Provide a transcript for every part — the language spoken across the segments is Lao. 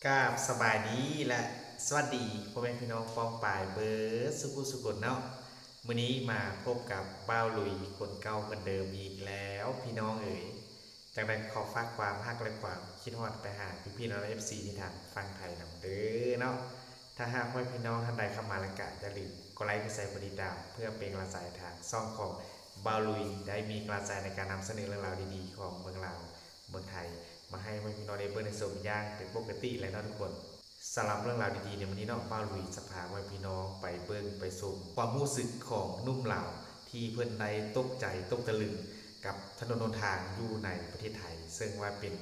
ກາບສະບາຍດີ ແລະ ສະຫວັດດີພໍ່ແມ່ພີ່ນ້ອງປ້ອງປາຍເບິດສູ່ຜູ້ສູ່ຄົນເນາະ. ມື້ນີ້ມາພົບກັບບ່າວລຸຍຄົນເກົ່າຄົນເດີມອີກແລ້ວພີ່ນ້ອງເອີຍ. ຈັ່ງໃດກໍຂໍຝາກຄວາມຮັກ ແລະ ຄວາມຄິດຮອດໄປຫາພີ່ໆ ແລະ ເອັຟຊີ ທີ່ທາງຝັ່ງໄທນຳເດີເນາະ. ຖ້າຫາກພໍ່ແມ່ພີ່ນ້ອງທ່ານໃດເຂົ້າມາແລ້ວກະຢ່າລືມກົດໄລ ກົດແຊ ກົດຕິດຕາມ ເພື່ອເປັນກຳລັງໃຈທາງຊ່ອງຂອງບ່າວລຸຍ ໄດ້ມີກຳລັງໃຈໃນການນຳສະເໜີເລື່ອງລາວດີໆຂອງເມືອງລາວ ເມືອງໄທ ມາໃຫ້ພໍ່ແມ່ພີ່ນ້ອງໄດ້ເບິ່ງໄດ້ຊົມຢ່າງເປັນປົກກະຕິແຫຼະເນາະທຸກຄົນ. ສຳລັບເລື່ອງລາວດີໆໃນມື້ນີ້ເນາະ ບ່າວລຸຍຈະພາພໍ່ແມ່ພີ່ນ້ອງໄປເບິ່ງໄປຊົມຄວາມຮູ້ສຶກຂອງໜຸ່ມລາວ ທີ່ເພິ່ນໄດ້ຕົກໃຈຕົກຕະລຶງກັບຖະໜົນຫົນທາງຢູ່ໃນປະເທດໄທ ເຊິ່ງວ່າເປັນ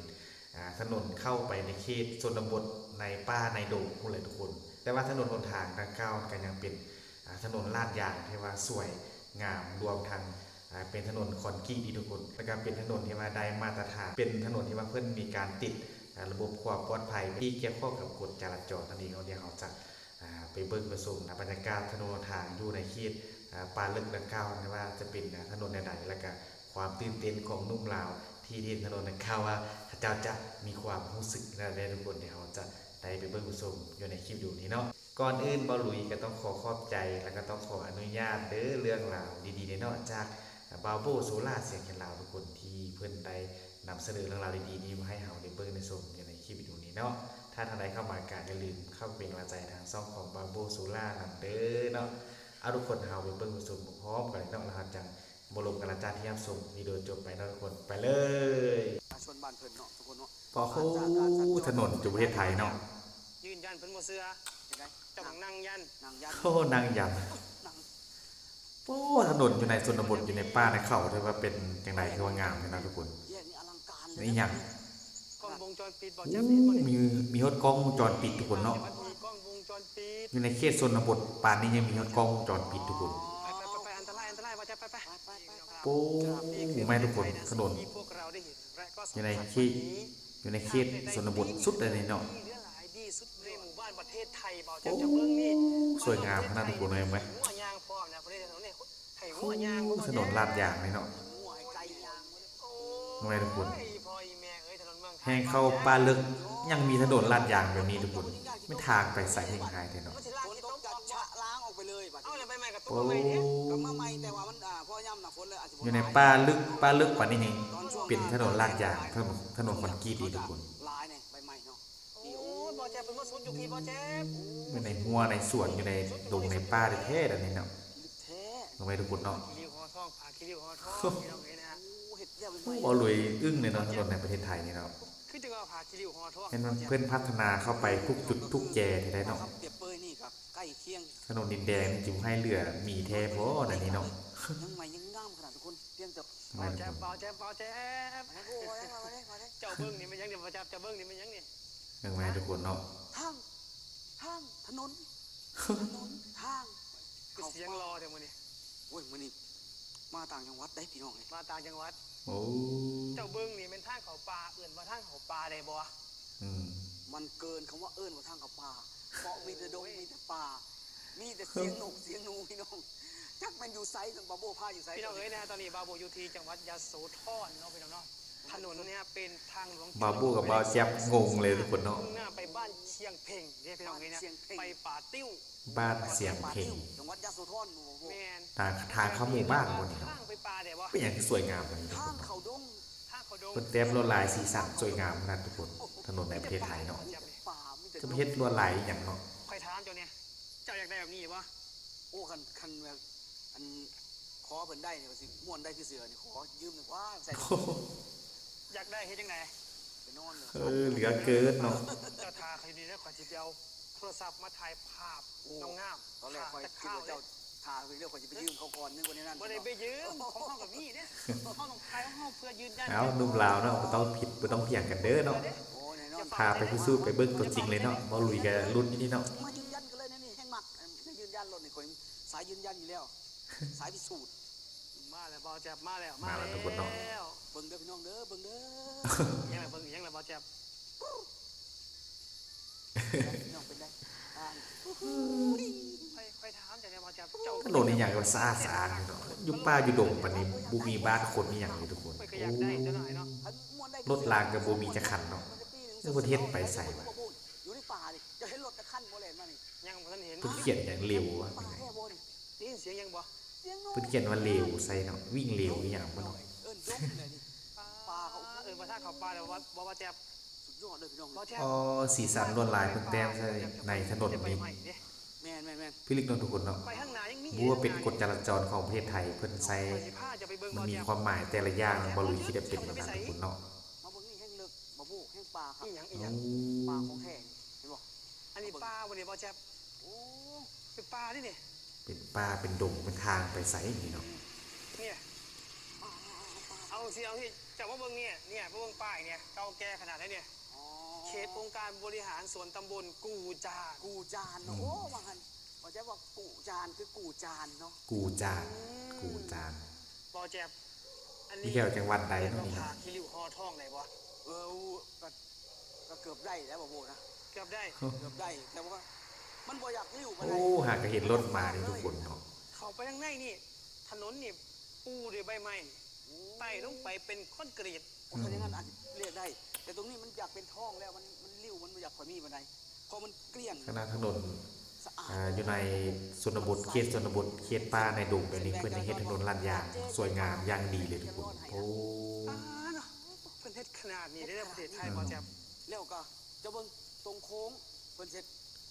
ອາ ຖະໜົນເຂົ້າໄປໃນເຂດຊົນນະບົດ ໃນປ່າໃນດົງພຸ້ນແຫຼະທຸກຄົນ. ແຕ່ວ່າຖະໜົນຫົນທາງດັ່ງກ່າວກໍຍັງເປັນ ອາ ຖະໜົນລາດຢາງທີ່ວ່າສວຍງາມ ລວມທັງ ອາ ເປັນຖະໜົນຄອນກຣີດອີກທຸກຄົນ ແລ້ວກໍເປັນຖະໜົນທີ່ວ່າໄດ້ມາດຕະຖານ ເປັນຖະໜົນທີ່ວ່າເພິ່ນມີການຕິດ ອາ ລະບົບຄວາມປອດໄພທີ່ກ່ຽວຂ້ອງກັບກົດຈະລາຈອນນັ້ນເອງເນາະ. ດຽວເຮົາຈະ ອາ ໄປເບິ່ງໄປຊົມ ອາ ບັນຍາກາດຖະໜົນຫົນທາງຢູ່ໃນເຂດ ອາ ປ່າເລິກດັ່ງກ່າວ ວ່າຈະເປັນ ອາ ຖະໜົນແນວໃດ ແລ້ວກໍຄວາມຕື່ນເຕັ້ນຂອງໜຸ່ມລາວທີ່ເຫັນຖະໜົນດັ່ງກ່າວວ່າ ເຂົາເຈົ້າຈະມີຄວາມຮູ້ສຶກແນວໃດທຸກຄົນ. ດຽວເຮົາຈະໄດ້ໄປເບິ່ງໄປຊົມຢູ່ໃນຄລິບວິດີໂອນີ້ເນາະ. ກ່ອນອື່ນ ບ່າວລຸຍກໍຕ້ອງຂໍຂອບໃຈ ແລ້ວກໍຕ້ອງຂໍອະນຸຍາດເດີ ເລື່ອງລາວດີໆເນາະ ຈາກບ່າວໂບໂຊລາ ສຽງແຄນລາວທຸກຄົນ ທີ່ເພິ່ນໄດ້ນຳສະເໜີເລື່ອງລາວດີໆນີ້ມາໃຫ້ເຮົາໄດ້ເບິ່ງໄດ້ຊົມຢູ່ໃນຄລິບວິດີໂອນີ້ເນາະ. ຖ້າທ່ານໃດເຂົ້າມາກໍຢ່າລືມເຂົ້າເປັນກຳລັງໃຈທາງຊ່ອງຂອງບ່າວໂບໂຊລານຳເດີເນາະ. ເອົາ ທຸກຄົນ ເຮົາໄປເບິ່ງໄປຊົມພ້ອມໆກັນເລີຍເນາະ ແລ້ວເຮົາຈັ່ງບໍ່ລົມກັນລະຈ້າ ທີ່ຮັບຊົມວິດີໂອຈົບໄປເນາະທຸກຄົນ. ໄປເລີຍ ປະຊາຊົນບ້ານເພິ່ນເນາະທຸກຄົນເນາະ. ປະໂຫ ຖະໜົນຢູ່ປະເທດໄທເນາະ. ຢືນຢັນເພິ່ນບໍ່ເຊື່ອ. ເຈົ້າຕ້ອງນັ່ງຢັນ. ນັ່ງຢັນ. ໂອ້ ນັ່ງຢັນ. ໂອ້ ຖະໜົນຢູ່ໃນຊົນນະບົດ ຢູ່ໃນປ່າໃນເຂົາ ຖືວ່າເປັນຈັ່ງໃດ ຄືວ່າງາມແທ້ເນາະທຸກຄົນ. ແຍກນີ້ອະລັງການເລີຍ. ນີ້ຫຍັງ? ກ້ອງວົງຈອນປິດບໍ່? ໂອ້ ມີ ມີຮອດກ້ອງວົງຈອນປິດທຸກຄົນເນາະ. ມີກ້ອງວົງຈອນປິດ. ຢູ່ໃນເຂດຊົນນະບົດປານນີ້ຍັງມີຮອດກ້ອງວົງຈອນປິດທຸກຄົນ. ໄປໆໆ ອັນຕະລາຍ ອັນຕະລາຍ ບໍ່ຈັບ ໄປໆ. ໂອ້ ແມ່ນທຸກຄົນ ຖະໜົນ ຢູ່ໃນເຂດ ຢູ່ໃນເຂດຊົນນະບົດສຸດເລີຍນີ້ເນາະ. ໂອ້ ສວຍງາມຂະໜາດທຸກຄົນເອີຍ. ໂອ້ ຖະໜົນລາດຢາງນີ້ເນາະ ແມ່ນທຸກຄົນ. ແຮ່ງເຂົ້າປ່າເລິກ ຍັງມີຖະໜົນລາດຢາງແບບນີ້ທຸກຄົນ. ແມ່ນທາງໄປໃສແຮ່ງຮ້າຍແທ້ເນາະ. ໂອ້ ຢູ່ໃນປ່າເລິກ ປ່າເລິກປານນີ້ຍັງເປັນຖະໜົນລາດຢາງ ຖະໜົນ ຖະໜົນຄອນກຣີດອີກທຸກຄົນ. ໂອ້ຍ ບໍ່ແຈັບ ເພິ່ນມາສຸດຢູ່ພີ້ ບໍ່ແຈັບ. ຢູ່ໃນຮົ້ວໃນສວນ ຢູ່ໃນດົງໃນປ່າແທ້ໆ ແບບນີ້ເນາະ. ລົງໄປທຸກຄົນເນາະ. ຂີ້ລິ້ວຫໍທອງ ຜ້າຂີ້ລິ້ວຫໍທອງ ພີ່ນ້ອງເອີຍນະ. ໂອ້ ເວົ້າລຸຍອຶ້ງເລີຍເນາະ ຖະໜົນໃນປະເທດໄທນີ້ເນາະ. ຄືຈັ່ງວ່າຜ້າຂີ້ລິ້ວຫໍທອງ ເຫັນມັນເພິ່ນພັດທະນາເຂົ້າໄປທຸກຈຸດທຸກແຈແທ້ເນາະ. ຖະໜົນດິນແດງນີ້ຊິບໍ່ໃຫ້ເຫຼືອມີແທ້ບໍ່ ອັນນີ້ເນາະ. ຍັງໃໝ່ຍັງງາມຂະໜາດທຸກຄົນ. ພຽງແຕ່ ບໍ່ແຈັບ ບໍ່ແຈັບ ບໍ່ແຈັບ. ໂອ້ຍ ມາເດ້ ມາເດ້ ມາເດ້. ເຈົ້າເບິ່ງນີ້ແມ່ນຫຍັງນີ້ ບໍ່ຈັບ ເຈົ້າເບິ່ງນີ້ແມ່ນຫຍັງນີ້? ເບິ່ງແມ່ນທຸກຄົນເນາະ. ທາງ ທາງ ຖະໜົນ ຖະໜົນ ທາງ. ຄືສຽງຫຼໍ່ແທ້ມື້ນີ້. ໂອ້ຍ ມື້ນີ້ມາຕ່າງຈັງຫວັດເດ້ພີ່ນ້ອງເອີຍ. ມາຕ່າງຈັງຫວັດ. ໂອ້ ເຈົ້າເບິ່ງນີ້ແມ່ນທາງເຂົ້າປ່າ ເອີ້ນວ່າທາງເຂົ້າປ່າໄດ້ບໍ່? ອືມ ມັນເກີນຄຳວ່າເອີ້ນວ່າທາງເຂົ້າປ່າ ເພາະມີແຕ່ດົງ ໂອ້ຍ ມີແຕ່ປ່າ ມີແຕ່ສຽງນົກສຽງໜູພີ່ນ້ອງ. ຈັກແມ່ນຢູ່ໃສ ເຊິ່ງບ່າວໂບ້ພາຢູ່ໃສ? ພີ່ນ້ອງເອີຍນະ ຕອນນີ້ບ່າວໂບ້ຢູ່ທີ່ຈັງຫວັດຍະໂສທອນເນາະ ພີ່ນ້ອງເນາະ. ຖະໜົນນີ້ເປັນທາງຫຼວງ ບ່າວໂບ້ກັບບ່າວແຈັບງົງເລີຍທຸກຄົນເນາະ. ມຸ່ງໜ້າໄປບ້ານຊຽງເພັງເດ້ພີ່ນ້ອງເອີຍນະ. ໄປປ່າຕິ້ວ ບ້ານຊຽງເພັງ ຈັງຫວັດຍະໂສທອນ. ແມ່ນ ທາງ ທາງເຂົ້າໝູ່ບ້ານບໍ່ນີ້ເນາະ. ເປັນຫຍັງຄືສວຍງາມປານນີ້ທຸກຄົນເນາະ? ເພິ່ນແຕ້ມລວດລາຍສີສັນສວຍງາມຂະໜາດທຸກຄົນ. ຖະໜົນໃນປະເທດໄທເນາະ ຈະໄປເຮັດລວດລາຍອີ່ຫຍັງເນາະ? ຂ້ອຍຖາມເຈົ້າແດ່ ເຈົ້າຢາກໄດ້ແບບນີ້ບໍ່? ໂອ້ ຄັນ ຄັນແບບ ອັນ ຂໍເພິ່ນໄດ້ນີ້ ກໍຊິມ່ວນໄດ້ຄືເສືອນີ້. ຂໍຢືມໜ່ອຍວ່າ ໃສ່ ຢາກໄດ້ເຮັດຈັ່ງໃດ? ໄປນອນເລີຍ. ເອີ ເຫຼືອເກີນເນາະ. ເຈົ້າຖ້າຂ້ອຍຢູ່ນີ້ເດີ ຂ້ອຍຊິໄປເອົາໂທລະສັບມາຖ່າຍພາບ ໂອ້ ງາມໆ. ຕອນແລກຂ້ອຍຄິດວ່າເຈົ້າຖ້າຂ້ອຍເດີ ຂ້ອຍຊິໄປຢືມເຂົາກ່ອນ ນຶກວ່າແນວນັ້ນ. ບໍ່ໄດ້ໄປຢືມ ຂອງເຮົາກໍມີເດ້ ເຮົາຕ້ອງຖ່າຍຂອງເຮົາເພື່ອຢືນຢັນ. ເອົາ ໜຸ່ມລາວເນາະ ບໍ່ຕ້ອງຜິດ ບໍ່ຕ້ອງຖຽງກັນເດີເນາະ. ໂອ້ ແນ່ນອນ ພາໄປພິສູດ ໄປເບິ່ງຕົວຈິງເລີຍເນາະ. ເວົ້າລຸຍກັບລຸ້ນຢູ່ນີ້ເນາະ. ມາຢືນຢັນກັນເລີຍນະນີ້ ແຮງມັກ ຢືນຢັນລົດນີ້ ຂ້ອຍສາຍຢືນຢັນຢູ່ແລ້ວ ສາຍພິສູດ. ມາແລ້ວ ບ່າວແຈັບ ມາແລ້ວ ມາແລ້ວ ມາແລ້ວທຸກຄົນເນາະ. ເບິ່ງເດີພີ່ນ້ອງເດີ ເບິ່ງເດີ. ຫຍັງລະ ເບິ່ງຫຍັງລະ ບ່າວແຈັບ? ພີ່ນ້ອງເປັນໃດ? ຂ້ອຍ ຂ້ອຍຖາມເຈົ້າແດ່ ບ່າວແຈັບ ເຈົ້າ ຖະໜົນອີ່ຫຍັງກໍສະອາດສະອ້ານເນາະ. ຢູ່ປ່າຢູ່ດົງປານນີ້ ບໍ່ມີບ້ານຄົນອີ່ຫຍັງເລີຍທຸກຄົນ. ໂອ້ ລົດລາງກໍບໍ່ມີຈັກຄັນເນາະ. ເອີ ເພິ່ນເຮັດໄປໃສວະ? ຢູ່ ອັນບໍ່ແລ່ນມານີ້ ຍັງບໍ່ທັນເຫັນ ເພິ່ນຂຽນຫຍັງເລວວະ? ປາແທ້ບໍ່ນີ້? ໄດ້ຍິນສຽງຫຍັງບໍ່? ສຽງນົກ ເພິ່ນຂຽນວ່າເລວໃສ່ເນາະ ວິ່ງເລວອີ່ຫຍັງບໍ່ເນາະ? ເອີ້ນດົງແຫຼະນີ້ ປາເຂົາ ເອີ້ນວ່າທາງເຂົ້າປ່າແລ້ວ ບໍ່ວ່າ ບໍ່ວ່າແຈັບ ສຸດຍອດເດີພີ່ນ້ອງ ບໍ່ແຈັບ ອໍ ສີສັນລວດລາຍເພິ່ນແຕ້ມໃສ່ໃນຖະໜົນນີ້ ແມ່ນໆໆ ພິລຶກເນາະທຸກຄົນເນາະ ບໍ່ວ່າເປັນກົດຈະລາຈອນຂອງປະເທດໄທເພິ່ນໃສ່ ມັນມີຄວາມໝາຍແຕ່ລະຢ່າງ ບໍ່ລຸຍຄິດວ່າເປັນແບບນັ້ນທຸກຄົນເນາະ ມາເບິ່ງນີ້ແຮ່ງເລິກ ບໍ່ໂບ ແຮ່ງປ່າຄັກ ອີ່ຫຍັງ ອີ່ຫຍັງ ປ່າຂອງແທ້ນີ້ ເຫັນບໍ່? ອັນນີ້ປ່າບໍ່ນີ້ ບໍ່ແຈັບ ໂອ້ ເປັນປ່າເດ້ນີ້ ເປັນປ່າເປັນດົງເປັນທາງໄປໃສນີ້ເນາະ ນີ້ ເອົາຊິ ເອົາຊິ ເຈົ້າມາເບິ່ງນີ້ ນີ້ ມາເບິ່ງປ້າຍນີ້ ເກົ່າແກ່ຂະໜາດໃດນີ້ ເຂດອົງການບໍລິຫານສ່ວນຕຳບົນກູ່ຈານ ກູ່ຈານ ອືມ ໂອ້ ວ່າຫັ້ນ ບໍ່ໃຊ່ວ່າກູ່ຈານ ຄືກູ່ຈານເນາະ ກູ່ຈານ ອືມ ກູ່ຈານ ບໍ່ແຈັບ ອັນນີ້ ຢູ່ແຖວຈັງຫວັດໃດເນາະນີ້ເນາະ ຜ້າຂີ້ລິ້ວຫໍ່ທອງໄດ້ບໍ່? ເອີ ກໍ ກໍເກືອບໄດ້ແລ້ວ ບໍ່ໂບນະ ເກືອບໄດ້ ເກືອບໄດ້ ແຕ່ວ່າມັນບໍ່ຢາກລິ້ວປານໃດ ໂອ້ ຫາກະເຫັນລົດມານີ້ທຸກຄົນເນາະ ເຂົ້າໄປທາງໃນນີ້ ຖະໜົນນີ້ປູດ້ວຍໃບໄມ້ ໂອ້ ໄຕ່ລົງໄປເປັນຄອນກຣີດ ໂອ້ ຖ້າຢ່າງນັ້ນອາດຈະລຽກໄດ້ ແຕ່ຕົງນີ້ມັນຢາກເປັນທອງແລ້ວ ມັນ ມັນລິ້ວ ມັນບໍ່ຢາກຄ່ອຍມີປານໃດ ເພາະມັນ ຂະໜາດຖະໜົນ ອ່າ ຢູ່ໃນຊົນນະບົດ ເຂດຊົນນະບົດ ເຂດປ່າໃນດົງແບບນີ້ ເພິ່ນຍັງເຮັດຖະໜົນລາດຢາງສວຍງາມຢ່າງດີເລີຍທຸກຄົນ ໂອ້ ເພິ່ນເຮັດຂະໜາດນີ້ເດ້ປະເທດໄທ ອືມ ບໍ່ແຈັບ ແລ້ວກໍເຈົ້າເບິ່ງຕົງໂຄ້ງເພິ່ນເຮັດ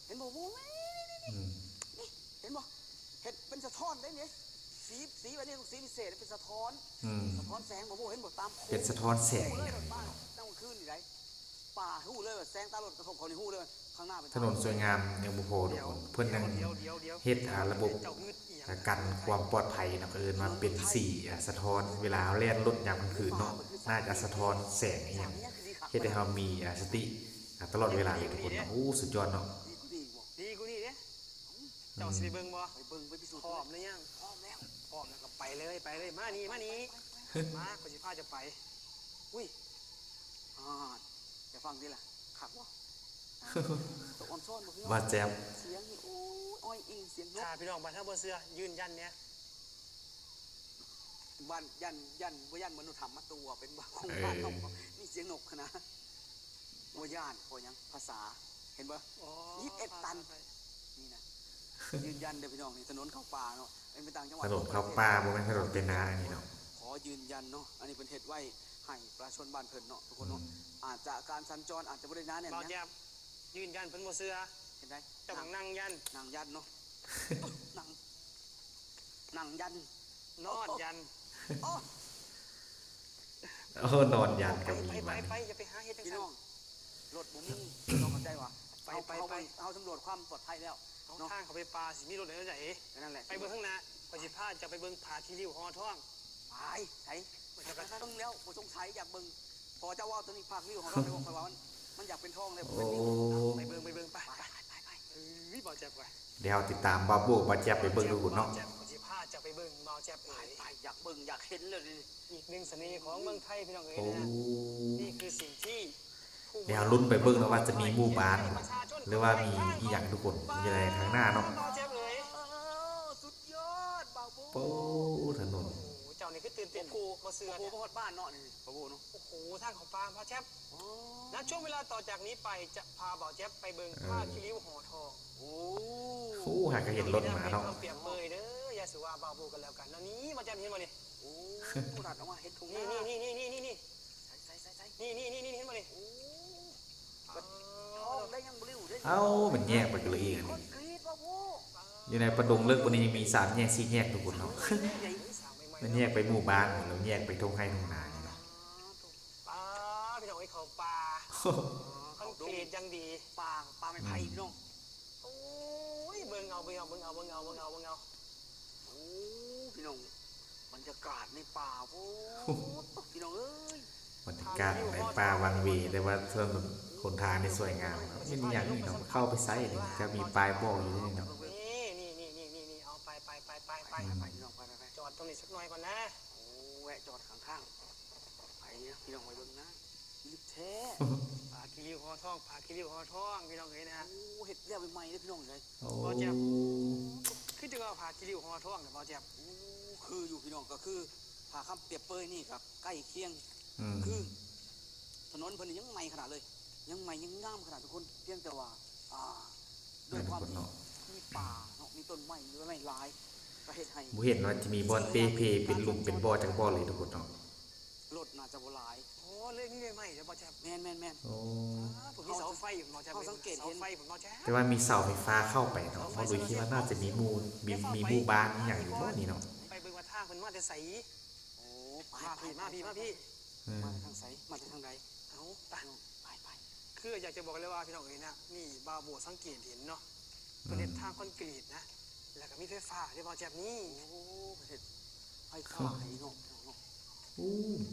ເຫັນບໍ່? ອືມ ນີ້ ເຫັນບໍ່? ເຮັດເປັນສະທ້ອນເດ້ນີ້ ສີ ສີແບບນີ້ຕ້ອງສີພິເສດ ເປັນສະທ້ອນ ອືມ ສະທ້ອນແສງ ບໍ່ຮູ້ເຫັນບໍ່? ຕາມໂຄ້ງ ເປັນສະທ້ອນແສງອີ່ຫຍັງນີ້ເນາະ ຕອນກາງຄືນນີ້ໄດ ປ່າ ຮູ້ເລີຍວ່າແສງຕາລົດກະທົບເຂົານີ້ ຮູ້ເລີຍວ່າຂ້າງໜ້າເປັນ ຖະໜົນສວຍງາມຍັງບໍ່ພໍທຸກຄົນ ເພິ່ນຍັງເຮັດ ອ່າ ລະບົບ ອ່າ ກັນຄວາມປອດໄພເນາະ ເອີ້ນວ່າເປັນສີ ອ່າ ສະທ້ອນ ເວລາເຮົາແລ່ນລົດຍາມກາງຄືນເນາະ ໜ້າຈະສະທ້ອນແສງອີ່ຫຍັງ ເຮັດໃຫ້ເຮົາມີ ອ່າ ສະຕິ ອ່າ ຕະຫຼອດເວລາເລີຍທຸກຄົນເນາະ ໂອ້ ສຸດຍອດເນາະ ດີກວ່ານີ້ເດ້ ເຈົ້າຊິໄປເບິ່ງບໍ່? ໄປເບິ່ງ ໄປພິສູດ ພ້ອມຫຼືຍັງ? ພ້ອມແລ້ວ ພ້ອມແລ້ວກໍໄປເລີຍ ໄປເລີຍ ມານີ້ ມານີ້ ມາ ຂ້ອຍຊິພາເຈົ້າໄປ ອຸ້ຍ ອ່າ ຢ່າຟັງຕິລະ ຄັກບໍ່? ຕະອອນຊ້ອນບໍ່ຄື ວ່າແຈ່ມ ສຽງນີ້ ໂອ້ຍ ອ້ອຍອີ່ງ ສຽງນົກ ຖ້າພີ່ນ້ອງບ້ານເຮົາບໍ່ເຊື່ອ ຢືນຢັນແດ່ ບ້ານ ຢ້ານ ຢ້ານ ບໍ່ຢ້ານມະນຸດທຳມາຕົວະເປັນບ້າ ເອີ ຂອງບ້ານເຮົາ ມີສຽງນົກຫັ້ນນະ ບໍ່ຢ້ານ ເພາະຫຍັງ ພາສາ ເຫັນບໍ່? ອໍ ຊາວບ້ານ ຊາວບ້ານ ນີ້ນະ ຢືນຢັນເດີພີ່ນ້ອງ ນີ້ຖະໜົນເຂົ້າປ່າເນາະ ເປັນໄປຕ່າງຈັງຫວັດ ຖະໜົນເຂົ້າປ່າ ບໍ່ແມ່ນຖະໜົນໄປນານີ້ເນາະ ຂໍຢືນຢັນເນາະ ອັນນີ້ເພິ່ນເຮັດໄວ້ໃຫ້ປະຊາຊົນບ້ານເພິ່ນເນາະ ທຸກຄົນເນາະ ອືມ ອາດຈະການສັນຈອນອາດຈະບໍ່ໄດ້ໜາແໜ້ນຫຍັງ ບໍ່ແຈັບ ຢືນຢັນເພິ່ນບໍ່ເຊື່ອ ເຫັນໄດ ເຈົ້າຕ້ອງນັ່ງຢັນ ນັ່ງຢັນເນາະ ນັ່ງ ນັ່ງຢັນ ນອນຢັນ ໂອ້ ໂອ້ ນອນຢັນກໍມີ ໄປ ໄປ ໄປ ຢ່າໄປຫາເຮັດຈັ່ງຊັ້ນ ພີ່ນ້ອງ ລົດບໍ່ມີ ຕ້ອງເຂົ້າໃຈວ່າ ໄປ ໄປ ໄປ ເຮົາສຳຫຼວດຄວາມປອດໄພແລ້ວ ເອົາ ເນາະ ທາງເຂົ້າໄປປ່າຊິມີລົດໄດ້ຈັ່ງໃດ ນັ້ນແຫຼະ ໄປເບິ່ງຂ້າງໜ້າ ຂ້ອຍຊິພາເຈົ້າໄປເບິ່ງຜາຂີ້ລິ້ວຫໍ່ທອງ ໄປ ໄປ ຂ້ອຍຢາກເບິ່ງແລ້ວ ບໍ່ສົງໄສ ຢາກເບິ່ງ ພໍເຈົ້າເວົ້າຕົວນີ້ ຜາຂີ້ລິ້ວຫໍ່ທອງ ຂ້ອຍວ່າມັນ ມັນຢາກເປັນທອງແລ້ວ ໂອ້ ມັນມີ ໄປເບິ່ງ ໄປເບິ່ງ ໄປ ໄປ ໄປ ໄປ ເອີຍ ບ່າວແຈັບ ໄປ ດຽວເຮົາຕິດຕາມບ່າວໂບ້ ບ່າວແຈັບໄປເບິ່ງທຸກຄົນເນາະ ບ່າວແຈັບ ຂ້ອຍຊິພາເຈົ້າໄປເບິ່ງ ບ່າວແຈັບເອີຍ ໄປ ໄປ ຢາກເບິ່ງ ຢາກເຫັນເລີຍນີ້ ອີກໜຶ່ງສະເໜ່ຂອງເມືອງໄທ ພີ່ນ້ອງເອີຍ ໂອ້ ນະ ນີ້ຄືສິ່ງທີ່ ດຽວລຸ້ນໄປເບິ່ງເນາະວ່າຈະມີໝູ່ບ້ານ ຫຼືວ່າມີອີ່ຫຍັງທຸກຄົນ ຢູ່ໃນຂ້າງໜ້າເນາະ ເອີ ສຸດຍອດ ບ່າວໂບ້ ໂອ້ ຖະໜົນ ໂອ້ ເຈົ້ານີ້ຄືຕື່ນເຕັ້ນ ໂອ້ໂຫ ບໍ່ເຊື່ອ ໂອ້ໂຫ ມາຮອດບ້ານເນາະນີ້ ບ່າວໂບ້ເນາະ ໂອ້ໂຫ ທາງເຂົ້າປ່າ ບ່າວແຈັບ ອໍ ນະ ຊ່ວງເວລາຕໍ່ຈາກນີ້ໄປ ຈະພາບ່າວແຈັບໄປເບິ່ງ ເອີ ຜາຂີ້ລິ້ວຫໍ່ທອງ ໂອ້ ຫາກະເຫັນລົດມາເນາະ ຄຳປຽບເປີຍເດີ ຢ່າສູ່ວ່າບ່າວໂບ້ກັນແລ້ວກັນເນາະ ນີ້ ບ່າວແຈັບ ເຫັນບໍ່ນີ້ ໂອ້ ຕັດອອກມາເຫັນທົ່ງນາ ນີ້ ນີ້ ນີ້ ນີ້ ນີ້ ນີ້ ໃສ ໃສ ໃສ ໃສ ນີ້ ນີ້ ນີ້ ນີ້ ເຫັນບໍ່ນີ້ ໂອ້ ທອງໄດ້ຍັງບໍ່ລິ້ວເດ້ ເອົ້າ ມັນແຍກໄປກັນເລີຍອີກອັນນີ້ ຄອນກຣີດວ່າໂອ້ ຢູ່ໃນປ່າດົງເລິກກວ່ານີ້ຍັງມີສາມແຍກສີ່ແຍກທຸກຄົນເນາະ ມັນແຍກໄປໝູ່ບ້ານ ແລ້ວແຍກໄປທົ່ງໄຮ່ທົ່ງນານີ້ເນາະ ປາ ພີ່ນ້ອງເອີຍ ເຂົ້າປ່າ ຄອນກຣີດຢ່າງດີ ປ່າ ປ່າໄມ້ໄຜ່ ອືມ ພີ່ນ້ອງ ໂອ້ຍ ເບິ່ງເອົາ ເບິ່ງເອົາ ເບິ່ງເອົາ ເບິ່ງເອົາ ເບິ່ງເອົາ ເບິ່ງເອົາ ໂອ້ ພີ່ນ້ອງ ບັນຍາກາດໃນປ່າ ໂອ້ ໂອ້ ພີ່ນ້ອງເອີຍ ບັນຍາກາດໃນປ່າວັງເວ ແຕ່ວ່າຖະໜົນຫົນທາງນີ້ສວຍງາມ ແມ່ນອີ່ຫຍັງນີ້ເນາະ ເຂົ້າໄປໃສນີ້ ຈະມີປ້າຍບອກຢູ່ນີ້ເນາະ ນີ້ ນີ້ ເອົາ ໄປ ໄປ ໄປ ໄປ ໄປ ອືມ ໄປ ພີ່ນ້ອງ ໄປ ໄປ ໄປ ຈອດຕົງນີ້ສັກໜ້ອຍກ່ອນນະ ໂອ້ ແວະຈອດຂ້າງທາງ ໄປເນາະ ພີ່ນ້ອງ ໄປເບິ່ງນະ ລິບແທ້ ຜາຂີ້ລິ້ວຫໍ່ທອງ ຜາຂີ້ລິ້ວຫໍ່ທອງ ພີ່ນ້ອງເອີຍນະ ໂອ້ ເຮັດແລ້ວໃໝ່ໆເດ້ ພີ່ນ້ອງເອີຍ ໂອ້ ບ່າວແຈັບ ຄືຈັ່ງວ່າຜາຂີ້ລິ້ວຫໍ່ທອງນະ ບ່າວແຈັບ ໂອ້ ຄືຢູ່ ພີ່ນ້ອງ ກໍຄື ຖ້າຄຳປຽບເປີຍນີ້ກໍໃກ້ຄຽງ ອືມ ຄື ຖະໜົນເພິ່ນນີ້ຍັງໃໝ່ຂະໜາດເລີຍ ຍັງໃໝ່ຍັງງາມຂະໜາດທຸກຄົນ ພຽງແຕ່ວ່າ ອ່າ ດ້ວຍຄວາມທີ່ມີປ່າເນາະ ມີຕົ້ນໄມ້ ມີໃບໄມ້ຫຼາຍ ກໍເຮັດໃຫ້ ບໍ່ເຫັນວ່າຈະມີບ່ອນເປ່ເພເປັນຫຼຸມເປັນບໍ່ຈັກບ່ອນເລີຍທຸກຄົນເນາະ. ລົດໜ້າຈະບໍ່ຫຼາຍ. ໂອ້ ເລີຍມີໃໝ່ໆ ເດ້ບໍ່ແຈ໊ບ? ແມ່ນໆໆ. ໂອ້ ມີເສົາໄຟຢູ່ບໍ່ແຈ໊ບ? ເຮົາສັງເກດເຫັນ ເສົາໄຟບໍ່ແຈ໊ບ? ແຕ່ວ່າມີເສົາໄຟຟ້າເຂົ້າໄປເນາະ. ເຮົາເລີຍຄິດວ່າໜ້າຈະມີໝູ່ ມີ ມີໝູ່ບ້ານອີ່ຫຍັງຢູ່ບໍ່ນີ້ເນາະ. ໄປເບິ່ງວ່າທາງເພິ່ນມາແຕ່ໃສ. ໂອ້ ໄປ ມາ ໄປ ໄປ ມາ ໄປ ມາ ໄປ ມາ ມາແຕ່ທາງໃສ? ມາແຕ່ທາງໃດ? ເອົ້າ ໄປ ໄປ ໄປ. ຄືຢາກຈະບອກເລີຍວ່າພີ່ນ້ອງເອີຍນະ ນີ້ບ່າວໂບສັງເກດເຫັນເນາະ ເພິ່ນເຮັດ ອືມ ທາງຄອນກຣີດນະ ແລ້ວກໍມີໄຟຟ້າເດ້ບ່າວແຈັບນີ້. ໂອ້ ເພິ່ນເຮັດໄຟຟ້າໃຫ້ເນາະ ເນາະ. ໂອ້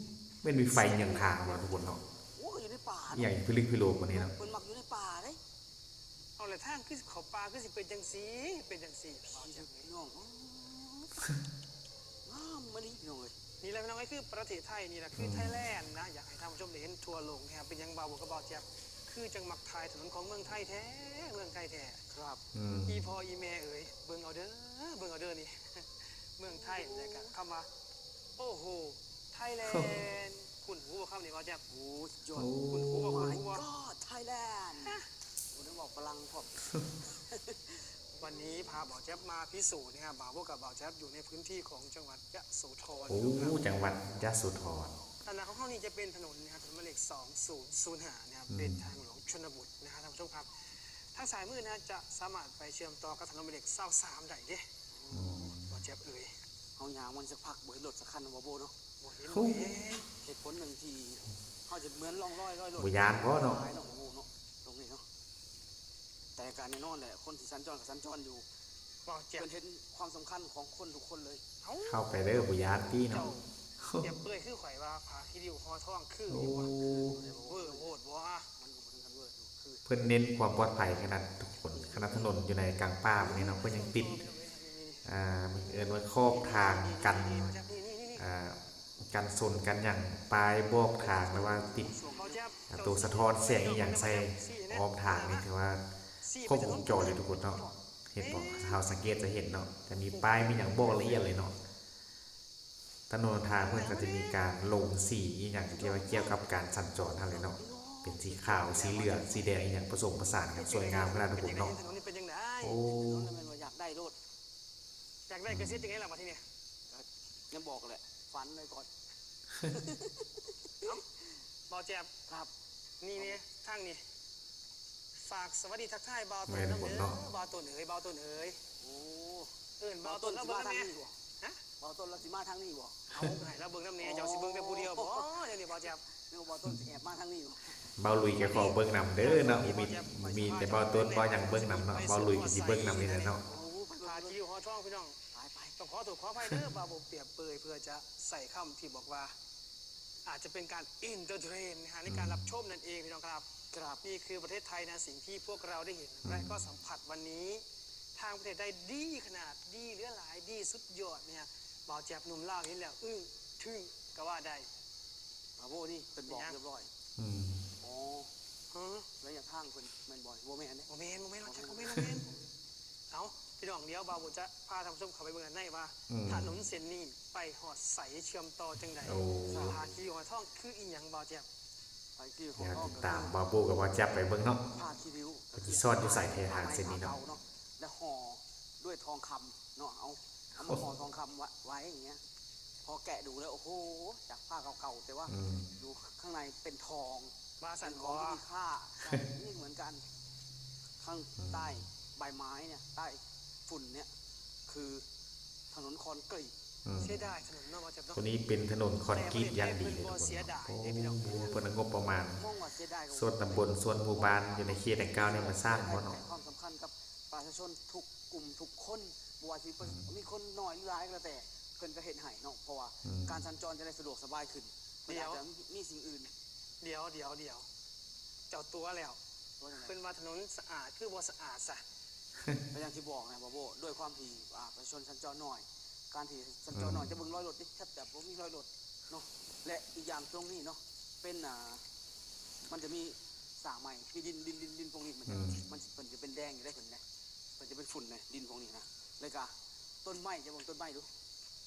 ແມ່ນມີໄຟຫຍັງທາງເນາະທຸກຄົນເນາະ. ໂອ້ ກໍຢູ່ໃນປ່າເນາະ ອີ່ຫຍັງພິລຶກພິໂລກວ່ານີ້ເນາະ. ເພິ່ນມັກຢູ່ໃນປ່າເດ້. ເອົາລະ ທາງຄືເຂົ້າປ່າຄືຊິເປັນຈັ່ງຊີ້ ເປັນຈັ່ງຊີ້ ພີ່ນ້ອງ. ງາມມາລີພີ່ນ້ອງເອີຍ. ນີ້ແຫຼະພີ່ນ້ອງເອີຍ ຄືປະເທດໄທ ນີ້ແຫຼະຄື ອືມ ໄທແລນນະ. ຢາກໃຫ້ທ່ານຜູ້ຊົມໄດ້ເຫັນທົ່ວໂລກແທ້ ເປັນຫຍັງບ່າວໂບກັບບ່າວແຈັບ ຄືຈັ່ງມັກຖ່າຍຖະໜົນຂອງເມືອງໄທແທ້ ເມືອງໄທແທ້. ຄັບ ອືມ ອີ່ພໍ່ອີ່ແມ່ເອີຍ ເບິ່ງເອົາເດີ ເບິ່ງເອົາເດີນີ້ ເມືອງໄທ ແລ້ວກະຄຳວ່າ ໂອ້ໂຫ ໄທແລນ. ຄຸ້ນຫູບໍ່ຄຳນີ້ບ່າວແຈັບ? ໂອ້ ສຸດຍອດ. ໂອ້ ຄຸ້ນຫູບໍ່? My God Thailand. ໂອ້ ໄດ້ເວົ້າຝຣັ່ງພ້ອມ. ວັນນີ້ພາບ່າວແຈັບມາພິສູນນະ ບ່າວໂບກັບບ່າວແຈັບຢູ່ໃນພື້ນທີ່ຂອງຈັງຫວັດຍະໂສທອນ. ໂອ້ ຈັງຫວັດຍະໂສທອນ. ທາງໜ້າຂອງເຮົານີ້ຈະເປັນຖະໜົນນະ ຖະໜົນໝາຍເລກສອງສູນສູນຫ້ານະ ອືມ ເປັນທາງຫຼວງຊົນນະບົດນະ ທ່ານຜູ້ຊົມ. ທາງຊ້າຍມືນະ ຈະສາມາດໄປເຊື່ອມຕໍ່ກັບຖະໜົນໝາຍເລກຊາວສາມໄດ້ເດ້. ອືມ ບ່າວແຈັບເອີຍ ເຮົາຍ່າງມັນສັກພັກ ບໍ່ເຫັນລົດສັກຄັນເນາະ ບ່າວໂບເນາະ. ບໍ່ເຫັນ ໂອ້ ບໍ່ເຫັນ. ເຫດຜົນໜຶ່ງທີ່ເຮົາຈະເໝືອນຮ່ອງລອຍ ລອຍລົດ ບໍ່ຢ້ານບໍ່ເນາະ ຫຼາຍເນາະ ບໍ່ຮູ້ເນາະ ຕົງນີ້ເນາະ. ແຕ່ກະແນ່ນອນແຫຼະ ຄົນທີ່ສັນຈອນກໍສັນຈອນຢູ່ ເພິ່ນເຫັນຄວາມສຳຄັນຂອງຄົນທຸກຄົນເລີຍ. ເຂົ້າໄປເດີ ບໍ່ຢ້ານຕິເນາະ. ເຈົ້າ ປຽບເປີຍຄືຂ້ອຍວ່າຜ້າຂີ້ລິ້ວຫໍ່ທອງຄືຢູ່ບໍ່? ໂອ້ ເວີໂພດບໍ່? ມັນກໍບໍ່ເຖິງຂັ້ນເວີ ຄື ເພິ່ນເນັ້ນຄວາມປອດໄພຂະໜາດທຸກຄົນ ຂະໜາດຖະໜົນຢູ່ໃນກາງປ່າແບບນີ້ເນາະ ເພິ່ນຍັງຕິດ ອ່າ ເອີ້ນວ່າຂອບທາງກັນ ອ່າ ກັນຊົນກັນຫຍັງ ປ້າຍບອກທາງ ຫຼືວ່າຕິດ ອ່າ ໂຕສະທ້ອນແສງອີ່ຫຍັງໃສ່ອ້ອມທາງນີ້ ຖືວ່າຄົບວົງຈອນເລີຍທຸກຄົນເນາະ. ເຫັນບໍ່? ເຮົາສັງເກດຈະເຫັນເນາະ ຈະມີປ້າຍມີຫຍັງບອກລະອຽດເລີຍເນາະ. ຖະໜົນຫົນທາງເພິ່ນກໍຈະມີການລົງສີອີ່ຫຍັງທີ່ວ່າກ່ຽວກັບການສັນຈອນຫັ້ນແຫຼະເນາະ ເປັນສີຂາວ ສີເຫຼືອງ ສີແດງອີ່ຫຍັງປະສົມປະສານກັນ ສວຍງາມຂະໜາດທຸກຄົນເນາະ. ໂອ້ ຢາກໄດ້ໂລດ ຢາກໄດ້ກໍຊິເຮັດຈັ່ງໃດລະບັດທີນີ້? ຍັງບອກແຫຼະ ຝັນໄວ້ກ່ອນ. ເອົ້າ ບ່າວແຈັບ ຄັບ ນີ້ແນ່ ທາງນີ້ ຝາກສະຫວັດດີທັກທາຍບ່າວຕົ້ນນຳເດີ ບ່າວຕົ້ນເອີຍ ບ່າວຕົ້ນເອີຍ. ໂອ້ ເອີ້ນບ່າວຕົ້ນລາວເບິ່ງນຳແນ່. ຮະ? ບ່າວຕົ້ນລາວຊິມາທາງນີ້ບໍ່? ເອົາ ໃຫ້ລາວເບິ່ງນຳແນ່ ເຈົ້າຊິເບິ່ງແຕ່ຜູ້ດຽວບໍ່ ດຽວນີ້ບ່າວແຈັບ? ນຶກວ່າບ່າວຕົ້ນຊິແອບມາທາງນີ້ບໍ່? ບ່າວລຸຍກໍຂໍເບິ່ງນຳເດີເນາະ ບໍ່ມີ ບໍ່ມີແຕ່ບ່າວຕົ້ນ ບ່າວຫຍັງເບິ່ງນຳເນາະ ບ່າວລຸຍກໍຊິເບິ່ງນຳນີ້ແຫຼະເນາະ. ຜ້າຂີ້ລິ້ວຫໍ່ທອງພີ່ນ້ອງ ໄປໆ ຕ້ອງຂໍໂທດຂໍອະໄພເດີ ບ່າວບໍ່ປຽບເປີຍ ເພື່ອຈະໃຊ້ຄຳທີ່ບອກວ່າ ອາດຈະເປັນການເອັນເຕີເທນນະ ໃນການ ອືມ ຮັບຊົມນັ້ນເອງ ພີ່ນ້ອງຄັບ. ຄັບ ນີ້ຄືປະເທດໄທນະ ສິ່ງທີ່ພວກເຮົາໄດ້ເຫັນ ອືມ ແລະກໍສຳຜັດວັນນີ້ ທາງປະເທດໄທດີຂະໜາດ ດີເຫຼືອຫຼາຍ ດີສຸດຍອດນະ. ບ່າວແຈັບໜຸ່ມລາວເຫັນແລ້ວອຶ້ງທຶ້ງກໍວ່າໄດ້. ບ່າວໂບນີ້ເພິ່ນບອກຮຽບຮ້ອຍ. ອືມ ອໍ ຮະ ໄລຍະທາງເພິ່ນແມ່ນບໍ່? ບໍ່ແມ່ນເດ້ ບໍ່ແມ່ນ ບໍ່ແມ່ນ ບໍ່ແມ່ນ ບໍ່ແມ່ນ ບໍ່ແມ່ນ. ເອົາ ພີ່ນ້ອງ ດຽວບ່າວບຸນຈະພາທ່ານຜູ້ຊົມເຂົ້າໄປເບິ່ງດ້ານໃນວ່າ ອືມ ຖະໜົນເສັ້ນນີ້ໄປຮອດໃສ ເຊື່ອມຕໍ່ຈັ່ງໃດ? ໂອ້ ຜ້າຂີ້ລິ້ວຫໍ່ທອງຄືອີ່ຫຍັງ ບ່າວແຈັບ? ດຽວຕິດຕາມບ່າວໂບກັບບ່າວແຈັບໄປເບິ່ງເນາະ ຜ້າຂີ້ລິ້ວ ເພິ່ນຊິສອດຢູ່ໃສແທ້ທາງເສັ້ນນີ້ເນາະ ແລະຫໍ່ດ້ວຍທອງຄຳເນາະ. ເອົາ ເອົາມາຫໍ່ທອງຄຳໄວ້ຢ່າງເງຍ ພໍແກະດູແລ້ວ ໂອ້ໂຫ ຈາກຜ້າເກົ່າໆ ແຕ່ວ່າ ອືມ ຢູ່ຂ້າງໃນເປັນທອງ ວ່າຊັ້ນ ເປັນຂອງທີ່ມີຄ່າ ໃຊ້ ນີ້ເໝືອນກັນ. ຂ້າງ ອືມ ໃຕ້ໃບໄມ້ເນຍ ໃຕ້ຝຸ່ນເນຍ ຄືຖະໜົນຄອນກຣີດ. ອືມ ເສຍດາຍຖະໜົນເນາະ ວ່າຈະເນາະ ຕົວນີ້ເປັນຖະໜົນຄອນກຣີດຢ່າງດີເລີຍທຸກຄົນເນາະ. ໂອ້ ເພິ່ນເອົາງົບປະມານ ສ່ວນຕຳບົນ ສ່ວນໝູ່ບ້ານ ຢູ່ໃນເຂດດັ່ງກ່າວນີ້ມາສ້າງບໍ່ເນາະ? ຄວາມສຳຄັນກັບປະຊາຊົນທຸກ ກຸ່ມທຸກຄົນ ບໍ່ວ່າຊິ ອືມ ມີຄົນໜ້ອຍຫຼືຫຼາຍກໍແລ້ວແຕ່ ເພິ່ນກໍເຮັດໃຫ້ເນາະ ເພາະວ່າ ອືມ ການສັນຈອນຈະໄດ້ສະດວກສະບາຍຂຶ້ນ. ເພິ່ນອາດຈະມີ ມີສິ່ງອື່ນ. ດຽວ ດຽວ ດຽວ ເຈົ້າຕົວະແລ້ວ ຕົວະຈັ່ງໃດ? ເພິ່ນວ່າຖະໜົນສະອາດ ຄືບໍ່ສະອາດຊະ? ກໍຢ່າງທີ່ບອກນະ ບ່າວໂບ ດ້ວຍຄວາມທີ່ ອ່າ ປະຊາຊົນສັນຈອນໜ້ອຍ ການທີ່ສັນຈອນໜ້ອຍ ອືມ ຈະເບິ່ງຮອຍລົດຕິ ແທບຈະບໍ່ມີຮອຍລົດເນາະ. ແລະ ອີກຢ່າງ ຕົງນີ້ເນາະ ເປັນ ອ່າ ມັນຈະມີສ້າງໃໝ່ ມີດິນ ດິນ ດິນ ດິນພວກນີ້ ມັນຈະ ອືມ ມັນ ເພິ່ນຈະເປັນແດງຢູ່ໄດ໋ ເພິ່ນນະ ເພິ່ນຈະເປັນຝຸ່ນນະ ດິນພວກນີ້ນະ. ແລ້ວກະຕົ້ນໄມ້ ເຈົ້າເບິ່ງຕົ້ນໄມ້ດູ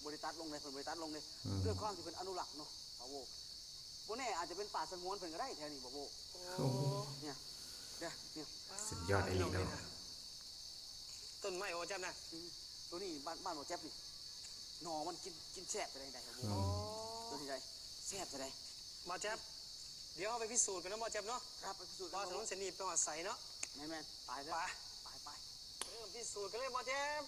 ບໍ່ໄດ້ຕັດລົງເດ້ ເພິ່ນບໍ່ໄດ້ຕັດລົງເດ້ ອືມ ດ້ວຍຄວາມທີ່ເພິ່ນອະນຸລັກເນາະ ບ່າວໂບ. ບໍ່ແນ່ອາດຈະເປັນປ່າສະຫງວນເພິ່ນກໍໄດ້ແຖວນີ້ ບ່າວໂບ. ໂອ້ ເນຍ ເນຍ ເນຍ ສຸດຍອດອີ່ຫຼີເນາະ. ຕົ້ນໄມ້ບໍ່ແຈັບນະ? ອືມ ໂຕນີ້ບ້ານ ບ້ານບໍ່ແຈັບນີ້ ໜໍ່ມັນກິນ ກິນແຊບແທ້ໃດ ອືມ ໂຕນີ້ໄດ ແຊບແທ້ໃດ ບໍ່ແຈັບ. ດຽວເຮົາໄປພິສູດກັນເນາະ ບໍ່ແຈັບເນາະ. ຄັບ ໄປພິສູດກັນ ວ່າຖະໜົນເສັ້ນນີ້ໄປຮອດໃສເນາະ. ແມ່ນໆ ໄປເລີຍ ໄປ ໄປ ໄປ ເລີ່ມພິສູດກັນເລີຍບໍ່ແຈັບ.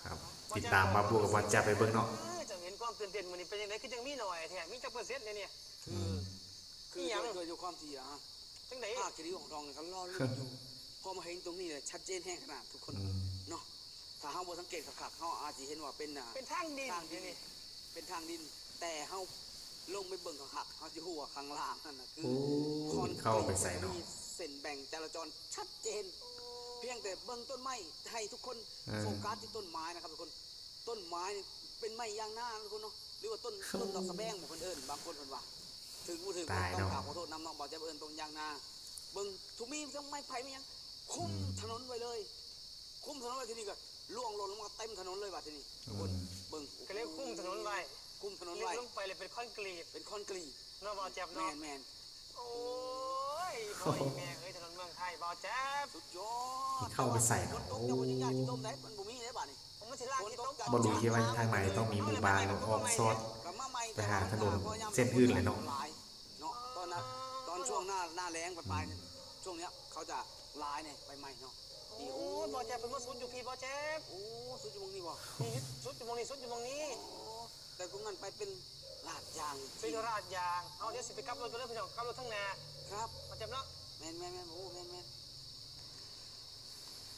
ຄັບ ຕິດຕາມບ່າວບົວກັບບ່າວແຈັບໄປເບິ່ງເນາະ. ເອີ ເຈົ້າເຫັນຄວາມຕື່ນເຕັ້ນມື້ນີ້ເປັນຈັ່ງໃດ? ຄືຈັ່ງມີໜ້ອຍແທ້ ມີຈັກເປີເຊັນເດນີ້? ຄື ອືມ ຄື ອີ່ຫຍັງ? ດ້ວຍ ດ້ວຍຄວາມທີ່ ອ່າ ຈັ່ງໃດ? ຜ້າກີຣີຂອງທອງນີ້ກໍຫຼໍ່ລຸ້ນຢູ່ ພໍມາເຫັນຕົງນີ້ແຫຼະ ຊັດເຈນແຮງຂະໜາດທຸກຄົນ ອືມ ເນາະ. ຖ້າເຮົາບໍ່ສັງເກດຄັກໆ ເຮົາອາດຊິເຫັນວ່າເປັນ ອ່າ ເປັນທາງດິນ ທາງດິນ ເປັນທາງດິນ ແຕ່ເຮົາລົງໄປເບິ່ງຄັກໆ ເຮົາຊິຮູ້ວ່າຂ້າງລ່າງນັ້ນນະຄື ໂອ້ ຄອນກຣີດ ເຂົ້າໄປໃສເນາະ ມີເສັ້ນແບ່ງຈະລາຈອນຊັດເຈນ. ພຽງແຕ່ເບິ່ງຕົ້ນໄມ້ ໃຫ້ທຸກຄົນ ເອີ ໂຟກັສທີ່ຕົ້ນໄມ້ນະຄັບທຸກຄົນ. ຕົ້ນໄມ້ນີ້ເປັນໄມ້ຢາງນາທຸກຄົນເນາະ ຫຼືວ່າຕົ້ນ ຕົ້ນດອກສະແບງບໍ່ ເພິ່ນເອີ້ນ ບາງຄົນເພິ່ນວ່າ ຖືກບໍ່ຖືກ ຕາຍເນາະ ຕ້ອງກາບຂໍໂທດນຳເນາະ. ບ່າວແຈັບເອີ້ນຕົ້ນຢາງນາ ເບິ່ງ ທຸກ ມີທັງໄມ້ໄຜ່ ມີຫຍັງ ຄຸມ ອືມ ຖະໜົນໄວ້ເລີຍ ຄຸມຖະໜົນໄວ້. ທີນີ້ກໍລ່ວງຫຼົ່ນລົງມາເຕັມຖະໜົນເລີຍບາດທີນີ້ ອືມ ທຸກຄົນເບິ່ງ ກໍເລີຍຄຸມຖະໜົນໄວ້ ຄຸມຖະໜົນໄວ້ ເລັກລົງໄປເລີຍເປັນຄອນກຣີດ ເປັນຄອນກຣີດເນາະ ບ່າວແຈັບເນາະ. ແມ່ນໆ ໂອ້ຍ ພໍ່ອີ່ແມ່ເອີຍ ຖະໜົນເມືອງໄທ ບ່າວແຈັບ ສຸດຍອດ. ເຂົ້າໄປໃສເນາະ? ຝົນຕົກ ໂອ້ ເຈົ້າບໍ່ຍັງຢ້ານຂີ້ຕົມໄດ໋ ມັນບໍ່ມີເດ້ບາດນີ້. ບໍ່ຮູ້ທີ່ວ່າທາງໃນຕ້ອງມີໝູ່ບ້ານອອກຊອດໄປຫາຖະໜົນເສັ້ນອື່ນແຫຼະເນາະ. ເນາະ ຕອນນັ້ນ ຕອນຊ່ວງໜ້າ ໜ້າແລ້ງປາຍໆ ອືມ ຊ່ວງເນີ້ຍເຂົາຈະຫຼາຍແດ່ ໃບໄມ້ເນາະ. ໂອ້ ນີ້ ໂອ້ ບໍ່ແຈັບ ເພິ່ນມາສຸດຢູ່ພີ້ ບໍ່ແຈັບ. ໂອ້ ສຸດຢູ່ໝ່ອງນີ້ບໍ່? ນີ້ ສຸດຢູ່ໝ່ອງນີ້ ສຸດຢູ່ໝ່ອງນີ້. ໂອ້ ແຕ່ພວກນັ້ນໄປເປັນລາດຢາງ ເປັນລາດຢາງ. ເອົາ ດຽວຊິໄປກັບລົດກ່ອນເດີພີ່ນ້ອງ ກັບລົດທາງໜ້າ. ຄັບ ບໍ່ແຈັບເນາະ. ແມ່ນໆໆ ໂອ້ ແມ່ນໆ.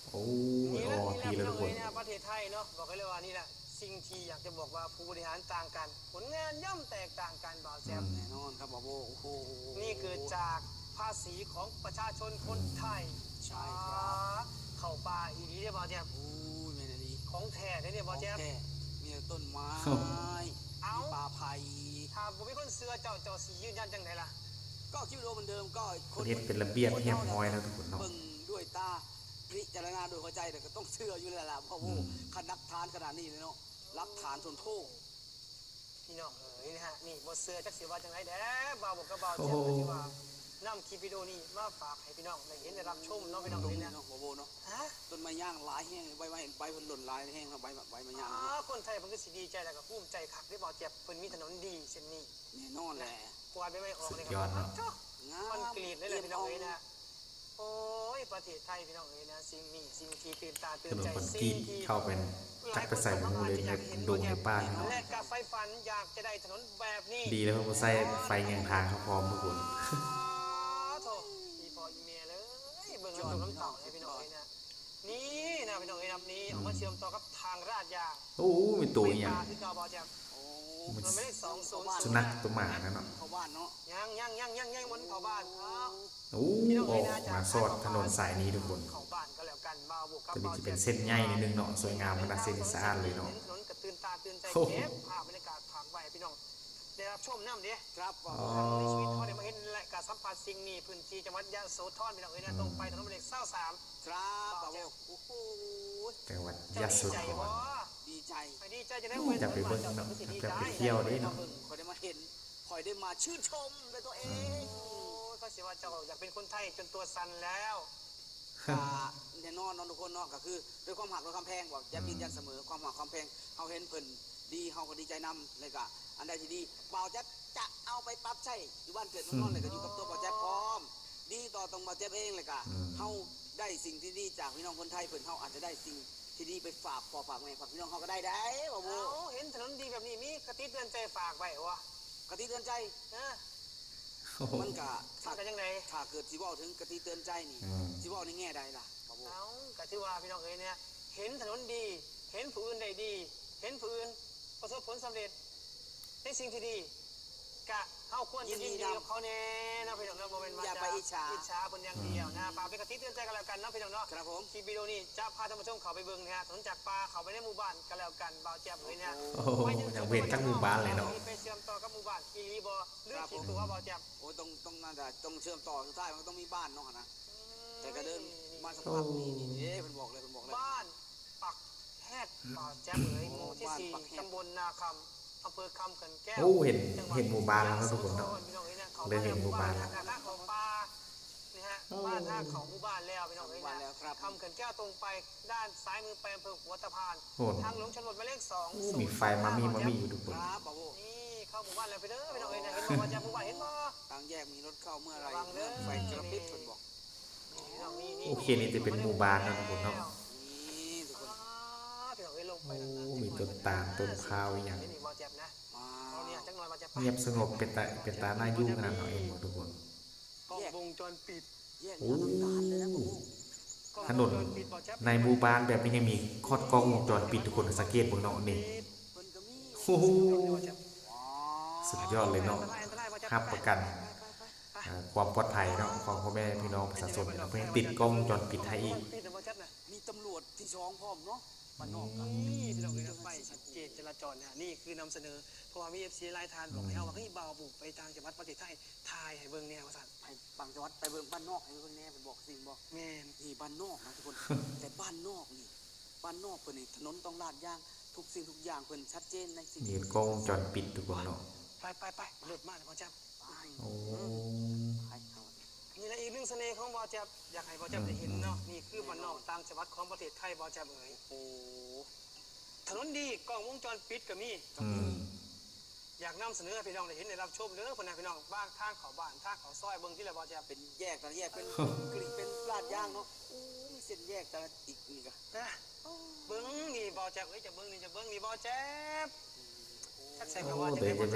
ໂອ້ຍ ນີ້ແຫຼະ ອໍ ພີ່ແລ້ວ ພີ່ແລ້ວ ພີ່ແລ້ວທຸກຄົນ ປະເທດໄທເນາະ ບອກໄດ້ເລີຍວ່ານີ້ແຫຼະ ສິ່ງທີ່ຢາກຈະບອກວ່າຜູ້ບໍລິຫານຕ່າງກັນ ຜົນງານຍ່ອມແຕກຕ່າງກັນ ບ່າວແຈັບ. ອືມ ແນ່ນອນຄັບ ບ່າວໂບ. ໂອ້ໂຫ ນີ້ເກີດຈາກພາສີຂອງປະຊາຊົນຄົນໄທ. ອືມ ໃຊ່ຄັບ. ອ່າ ເຂົ້າປ່າອີ່ຫຼີເດ້ ບ່າວແຈັບ. ໂອ້ຍ ແມ່ນອີ່ຫຼີ ຂອງແທ້ເດ້ນີ້ ບ່າວແຈັບ. ຂອງແທ້ ມີແຕ່ຕົ້ນໄມ້ ເອົ້າ ມີປ່າໄຜ່. ຖ້າບໍ່ມີຄົນເຊື່ອເຈົ້າ ເຈົ້າຊິຢືນຢັນຈັ່ງໃດລະ? ກໍຄິດວ່າເໝືອນເດີມ ກໍຄົນເຮັດເປັນລະບຽບຮຽບຮ້ອຍເນາະທຸກຄົນເນາະ ເບິ່ງດ້ວຍຕາ ພິຈາລະນາໂດຍເຂົ້າໃຈ ແລ້ວກໍຕ້ອງເຊື່ອຢູ່ແລ້ວລະ ເພາະ ອືມ ຄັນຫຼັກຖານຂະໜາດນີ້ເນາະ ຫຼັກຖານທົນໂທດ. ພີ່ນ້ອງເອີຍນະ ນີ້ບໍ່ເຊື່ອຈັກຊິວ່າຈັ່ງໃດແດ່. ບ່າວບົວກັບບ່າວແຈັບ ໂອ້ໂຫ ກໍຖືວ່ານຳຄລິບວິດີໂອນີ້ມາຝາກໃຫ້ພີ່ນ້ອງໄດ້ເຫັນໄດ້ຮັບຊົມເນາະ ພີ່ນ້ອງເອີຍນະ ເນາະ ບ່າວໂບເນາະ. ຮະ? ຕົ້ນໄມ້ຍາງຫຼາຍແຮງ ໃບໄມ້ ໃບເພິ່ນຫຼົ່ນຫຼາຍແຮງ ໃບ ໃບໄມ້ຍາງ. ອາ ຄົນໄທເພິ່ນຄືຊິດີໃຈ ແລ້ວກໍພູມໃຈຄັກເດ້ ບ່າວແຈັບ ເພິ່ນມີຖະໜົນດີເຊັ່ນນີ້. ແນ່ນອນແຫຼະ ກວາດໃບໄມ້ອອກນີ້ ສຸດຍອດເນາະ ໂອ້ ງາມ ຄອນກຣີດເລີຍແຫຼະ ພີ່ນ້ອງເອີຍນະ. ໂອ້ຍ ປະເທດໄທ ພີ່ນ້ອງເອີຍນະ ສິ່ງນີ້ ສິ່ງທີ່ຕື່ນຕາຕື່ນໃຈ ຖະໜົນຄອນກຣີດ ສິ່ງທີ່ເຂົ້າໄປ ຈັກໄປໃສບໍ່ຮູ້ເລີຍ ໃນດົງໃນປ່ານີ້ເນາະ ແລະກໍໃຝ່ຝັນຢາກຈະໄດ້ຖະໜົນແບບນີ້. ດີແລ້ວເພິ່ນບໍ່ໃສ່ໄຟແຍງທາງເຂົ້າພ້ອມທຸກຄົນ. ໂອ້ໂຫ ອີ່ພໍ່ອີ່ແມ່ເອີຍ ເບິ່ງນ້ຳຕົກນ້ຳເຕົ້າເລີຍ ພີ່ນ້ອງເອີຍນະ. ນີ້ນະ ພີ່ນ້ອງເອີຍນະ ນີ້ ອືມ ເອົາມາເຊື່ອມຕໍ່ກັບທາງລາດຢາງ. ໂອ້ ມີໂຕອີ່ຫຍັງ? ເປັນປ່າຄືເກົ່າ ບ່າວແຈັບ. ໂອ້ ມັນບໍ່ໄດ້ສອງສູນ ສຸນັກຕົວໝານັ້ນເນາະ. ເຂົ້າບ້ານເນາະ ຍັງ ຍັງ ຍັງ ຍັງ ຍັງບໍ່ທັນເຂົ້າບ້ານ. ອ້າວ ໂອ້ ພີ່ນ້ອງເອີຍນະ ອອກມາຊອດຖະໜົນສາຍນີ້ທຸກຄົນ. ເຂົ້າບ້ານກໍແລ້ວກັນ ບ່າວບົວກັບບ່າວແຈັບ ຕົວນີ້ຊິເປັນເສັ້ນໃຫຍ່ໜ້ອຍໜຶ່ງເນາະ ສວຍງາມຂະໜາດ ເສັ້ນນີ້ສະອາດເລີຍເນາະ. ຖະໜົນກໍຕື່ນຕາຕື່ນໃຈ ໂອ້ໂຫ ເກັບພາບບັນຍາກາດຝາກໄວ້ໃຫ້ພີ່ນ້ອງ ໄດ້ຮັບຊົມນຳເດ້. ຄັບ ໂອ້ ຄັ້ງໃນຊີວິດເຮົາໄດ້ມາເຫັນ ແລະກະສຳຜັດສິ່ງນີ້ ພື້ນທີ່ຈັງຫວັດຍະໂສທອນ ພີ່ນ້ອງເອີຍນະ. ອືມ ຕົງໄປຖະໜົນໝາຍເລກຊາວສາມ ຄັບ ບ່າວແຈັບ. ໂອ້ໂຫ ຈັງຫວັດຍະໂສທອນ. ເຈົ້າດີໃຈບໍ່? ດີໃຈ. ດີໃຈຈັ່ງໃດ? ໂອ້ ຢາກໄປເບິ່ງເນາະ ຢາກໄປທ່ຽວເດ້ເນາະ. ຂ້ອຍໄດ້ມາເຫັນ ຂ້ອຍໄດ້ມາຊື່ນຊົມດ້ວຍຕົວເອງ. ອືມ ໂອ້ຍ ກໍຊິວ່າເຈົ້າຢາກເປັນຄົນໄທຈົນຕົວສັ່ນແລ້ວ. ກະແນ່ນອນເນາະທຸກຄົນເນາະ ກະຄືດ້ວຍຄວາມຮັກ ດ້ວຍຄວາມແພງ ບ່າວແຈັບ ອືມ ຢືນຢັນສະເໝີຄວາມຮັກຄວາມແພງ. ເຮົາເຫັນເພິ່ນດີ ເຮົາກໍດີໃຈນຳ ແລ້ວກະອັນໃດທີ່ດີ ບ່າວແຈັບຈະເອົາໄປປັບໃຊ້ຢູ່ບ້ານເກີດເມືອງນອນ ແລ້ວກະຢູ່ກັບຕົວບ່າວແຈັບພ້ອມ ດີຕໍ່ຕົວບ່າວແຈັບເອງ ແລ້ວກະ ອືມ ເຮົາໄດ້ສິ່ງທີ່ດີຈາກພີ່ນ້ອງຄົນໄທເພິ່ນ ເຮົາອາດຈະໄດ້ສິ່ງທີ່ດີໄປຝາກພໍ່ຝາກແມ່ ຝາກພີ່ນ້ອງເຮົາກໍໄດ້ເດ້ ບ່າວໂບ. ເອົາ ເຫັນຖະໜົນດີແບບນີ້ ມີຄະຕິເຕືອນໃຈຝາກໄວ້ບໍ່? ຄະຕິເຕືອນໃຈ? ເອີ ໂອ້ໂຫ ມັນກະ ມັນກະຈັ່ງໃດ? ຖ້າເກີດຊິເວົ້າເຖິງຄະຕິເຕືອນໃຈນີ້ ອືມ ຊິເວົ້າໃນແງ່ໃດລະ ບ່າວໂບ? ເອົ້າ ກະຖືວ່າພີ່ນ້ອງເອີຍເນຍ ເຫັນຖະໜົນດີ ເຫັນຜູ້ອື່ນໄດ້ດີ ເຫັນຜູ້ອື່ນປະສົບຜົນສຳເລັດໃນສິ່ງທີ່ດີ ກະເຮົາຄວນຈະຍິນດີກັບເຂົາແດ່ເນາະ ພີ່ນ້ອງເນາະ. ບໍ່ແມ່ນວ່າຈະອິດສາເພິ່ນຢ່າງດຽວນະ ຝາກເປັນຄະຕິເຕືອນໃຈກັນແລ້ວກັນເນາະ ພີ່ນ້ອງເນາະ. ຄັບຜົມ ຄລິບວິດີໂອນີ້ຈະພາທ່ານຜູ້ຊົມເຂົ້າໄປເບິ່ງນະ ຖະໜົນຈາກປ່າເຂົ້າໄປໃນໝູ່ບ້ານກັນແລ້ວກັນ ບ່າວແຈັບເອີຍນະ. ໂອ້ໂຫ ຍັງເຫັນຈັກໝູ່ບ້ານເລີຍເນາະ ໄປເຊື່ອມຕໍ່ກັບໝູ່ບ້ານອີ່ຫຼີບໍ່ ຫຼື ໂອ້ໂຫ ຜິດຕົວ ບ່າວແຈັບ? ໂອ້ ຕ້ອງ ຕ້ອງໜ້າຈະ ຕ້ອງເຊື່ອມຕໍ່ ສຸດທ້າຍມັນກໍຕ້ອງມີບ້ານເນາະຫັ້ນນະ. ອືມ ແຕ່ກໍເດີນມາສັກພັກ ໂອ້ ນີ້ ນີ້ເດ້ ເພິ່ນບອກເລີຍ ເພິ່ນບອກເລີຍ ບ້ານປັກແຮດ ບ່າວແຈັບເອີຍ ໝູ່ທີສີ່ ຕຳບົນນາຄຳ ອຳເພີຄຳເຂື່ອນແກ້ວ. ໂອ້ ເຫັນ ເຫັນໝູ່ບ້ານແລ້ວເນາະທຸກຄົນເນາະ ເລີ່ມເຫັນໝູ່ບ້ານແລ້ວ. ເຂົ້າມາເຂົ້າປ່ານີ້ຮະ ບ້ານທາງເຂົ້າໝູ່ບ້ານແລ້ວພີ່ນ້ອງເອີຍ ໝູ່ບ້ານແລ້ວ ນະ ຄຳເຂື່ອນແກ້ວຕົງໄປດ້ານຊ້າຍມືໄປອຳເພີຫົວຕະພານ ໂອ້ ທາງຫຼວງຊົນນະບົດໝາຍເລກສອງ ໂອ້ ມີໄຟມາມີ້ມາມີ້ຢູ່ທຸກຄົນ ຄາບ ບໍ່ ນີ້ເຂົ້າໝູ່ບ້ານແລ້ວ ພີ່ນ້ອງເອີຍ ນະ ເຫັນບໍ່ວ່າຈະໝູ່ບ້ານ ເຫັນບໍ່ ທາງແຍກມີລົດເຂົ້າເມື່ອໄລ ເມືອງໄຟກະປິດເພິ່ນບອກ ນີ້ ໂອເຄ ນີ້ຈະເປັນໝູ່ບ້ານເນາະທຸກຄົນເນາະ ນີ້ທຸກຄົນ ອ້າ ພີ່ນ້ອງເອີຍ ລົງໄປ ໂອ້ ມີຕົ້ນຕານຕົ້ນພ້າວອີ່ຫຍັງ ນີ້ບໍ່ແຈັບນະ ງຽບສະຫງົບ ເປັນຕາ ເປັນຕາໜ້າຢູ່ຂະໜາດເນາະ ເຫັນບໍ່ທຸກຄົນ ກ້ອງວົງຈອນປິດ ໂອ້ ຖະໜົນໃນໝູ່ບ້ານແບບນີ້ຍັງມີຮອດກ້ອງວົງຈອນປິດ ທຸກຄົນສັງເກດເບິ່ງເນາະ ນີ້ ໂອ້ໂຫ ສຸດຍອດເລີຍເນາະ ຮັບປະກັນ ເອີ ຄວາມປອດໄພເນາະ ຂອງພໍ່ແມ່ພີ່ນ້ອງປະຊາຊົນເນາະ ເພິ່ນຍັງຕິດກ້ອງວົງຈອນປິດໃຫ້ອີກ ມີຕຳຫຼວດທີ່ສອງພ້ອມເນາະ ບ້ານນອກ ນີ້ພີ່ນ້ອງເອີຍ ໄຟຊັດເຈນຈະລາຈອນນະ ນີ້ຄືນຳສະເໜີ ເພາະວ່າມີເອັຟຊີຫຼາຍທ່ານບອກໃຫ້ເຮົາວ່າ ເຮີ້ຍ ບ່າວບຸໄປຕ່າງຈັງຫວັດປະເທດໄທ ຖ່າຍໃຫ້ເບິ່ງແດ່ວ່າຊັ້ນ ໄປຕ່າງຈັງຫວັດ ໄປເບິ່ງບ້ານນອກໃຫ້ເບິ່ງແດ່ ເພິ່ນບອກຊິງບອກ ແມ່ນ ນີ້ບ້ານນອກນະທຸກຄົນ ແຕ່ບ້ານນອກນີ້ ບ້ານນອກເພິ່ນນີ້ ຖະໜົນຕ້ອງລາດຢາງ ທຸກສິ່ງທຸກຢ່າງເພິ່ນຊັດເຈນໃນສິ່ງ ມີກ້ອງວົງຈອນປິດທຸກຄົນເນາະ ໄປໆໆ ລົດມາແລ້ວ ບ່າວແຈັບ ໂອ້ ນີ້ລະອີກໜຶ່ງສະເໜ່ຂອງບ່າວແຈັບ ຢາກໃຫ້ບ່າວແຈັບໄດ້ເຫັນເນາະ ນີ້ຄືບ້ານນອກຕ່າງຈັງຫວັດຂອງປະເທດໄທ ບ່າວແຈັບເອີຍ ໂອ້ ຖະໜົນດີ ກ້ອງວົງຈອນປິດກໍມີ ອືມ ຢາກນຳສະເໜີໃຫ້ພີ່ນ້ອງໄດ້ເຫັນໄດ້ຮັບຊົມເດີ ພຸ້ນນະພີ່ນ້ອງ ບາງທາງເຂົ້າບ້ານ ທາງເຂົ້າຊອຍ ເບິ່ງທີລະ ບ່າວແຈັບ ເປັນແຍກແຕ່ລະແຍກ ເປັນກລີກ ເປັນລາດຢາງເນາະ ໂອ້ ມີເສັ້ນແຍກແຕ່ລະອີກນີ້ກະ ນະ ເບິ່ງນີ້ ບ່າວແຈັບເອີຍ ຈະເບິ່ງນີ້ ຈະເບິ່ງນີ້ ບ່າວແຈັບ ໂອ້ ຈັກໃສກໍວ່າ ໂອ້ ເດີ ຈະເປັນ